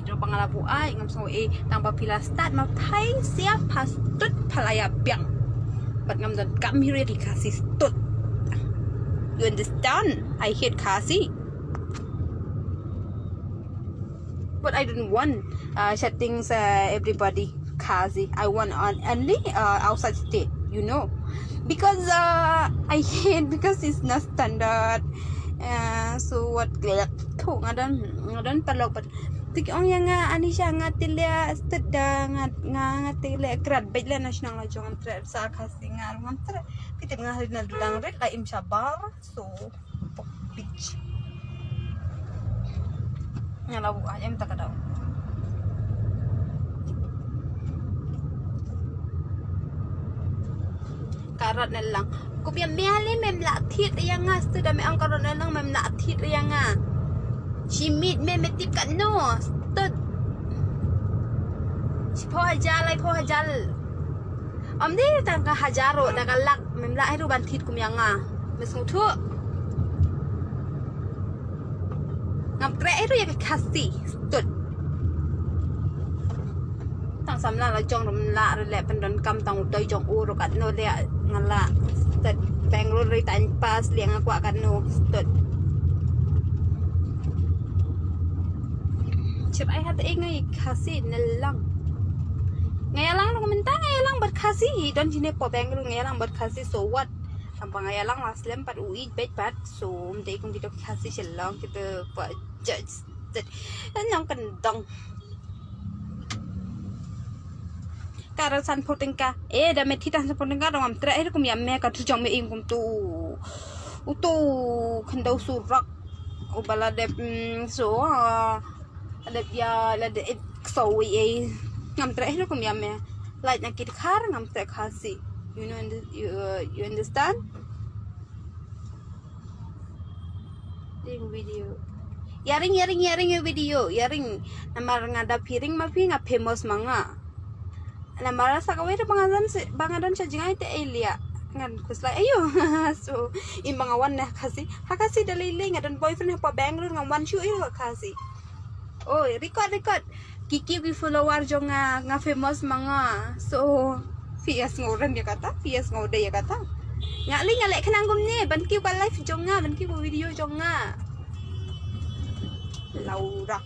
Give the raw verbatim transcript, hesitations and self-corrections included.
Jong ba nga la buh ai ngam sngew ei, tang ba phi la start ma phai sia pha stud pha la ïa biang. Bad ngam donkam hi ruh ïa ki Khasi stud. You understand? I hate Khasi. But I don't want uh, chatting uh, everybody Khasi. I want on only uh, outside state, you know. Because uh, I hate because it's not standard. Uh, so what? Tho nga don nga don paralok pat. Ti ki ong ïa nga Anisha nga te leh stud da nga nga nga te leh krat beit leh na shnong la jong tre sa Khasi nga ngam tre. Phi tip nga rit na dudang rit la im shabar. So bitch. Nga la buh ai em ta ka daw. Ka Rat Nallang. Kup ïa me ale mem la thied ïa nga stud da me ong Ka Rat Nallang mem la thied ïa nga. Shi miet me me tip katno stud. Shiphew hajar laiphew hajar. Ym dei tang ka hajar ruh da ka lak mem la ai ruh ban thied kum ïa nga. Me sngewthuh. Ngam treh ai ruh ïa ka Khasi stud. Tang samla la jong rum la ruh leh pyndonkam tang u dei jong u ruh katno leh nga la stud. Bangalore ri time pass leh nga kwah katno stud. Chip ai hat ei ngai Khasi Nallang. Nga ïalang ruh mynta nga ïalang bad Khasi hi don jine po Bangalore nga ïalang bad Khasi so what? Tang ba nga ïalang la slem pat u ïeit beit pat so ym dei kum kito Khasi Shillong kito po judge. Nang kendong. Ka rat san phew tyngka. Eh da me thied tang san phew tyngka dong am treh eh kum ïa me ka tu jong me ing kum tu. Utu khyndew surok. U ba la dep mm, so ah, la dep ïa la dep so wi eh. Ngam treh eh kum ïa me. Lait na ki dkhar ngam treh Khasi. You know you, uh, you understand? Ring video. Ïa ring ïa ring ïa ring ïa video ïa ring. Namar nga da phi ring ma phi nga famous ma nga. Namar sa kawei da ba nga don ba nga don sha jngai te ei lia. Ngan khuslai ayo. So im ba nga wan na Khasi. Ha Khasi da lei lei nga don boyfriend ha pa Bangalore nga wan shu ayo ha Khasi. Oh record record. Ki kiew ki follower jong nga nga famous ma nga. So phi ïa sngew rem ïa kata phi ïa sngew dei ïa kata. Nga lei nga leh khnang kumne ban kiew ka life jong nga ban kiew ka video jong nga. Laura.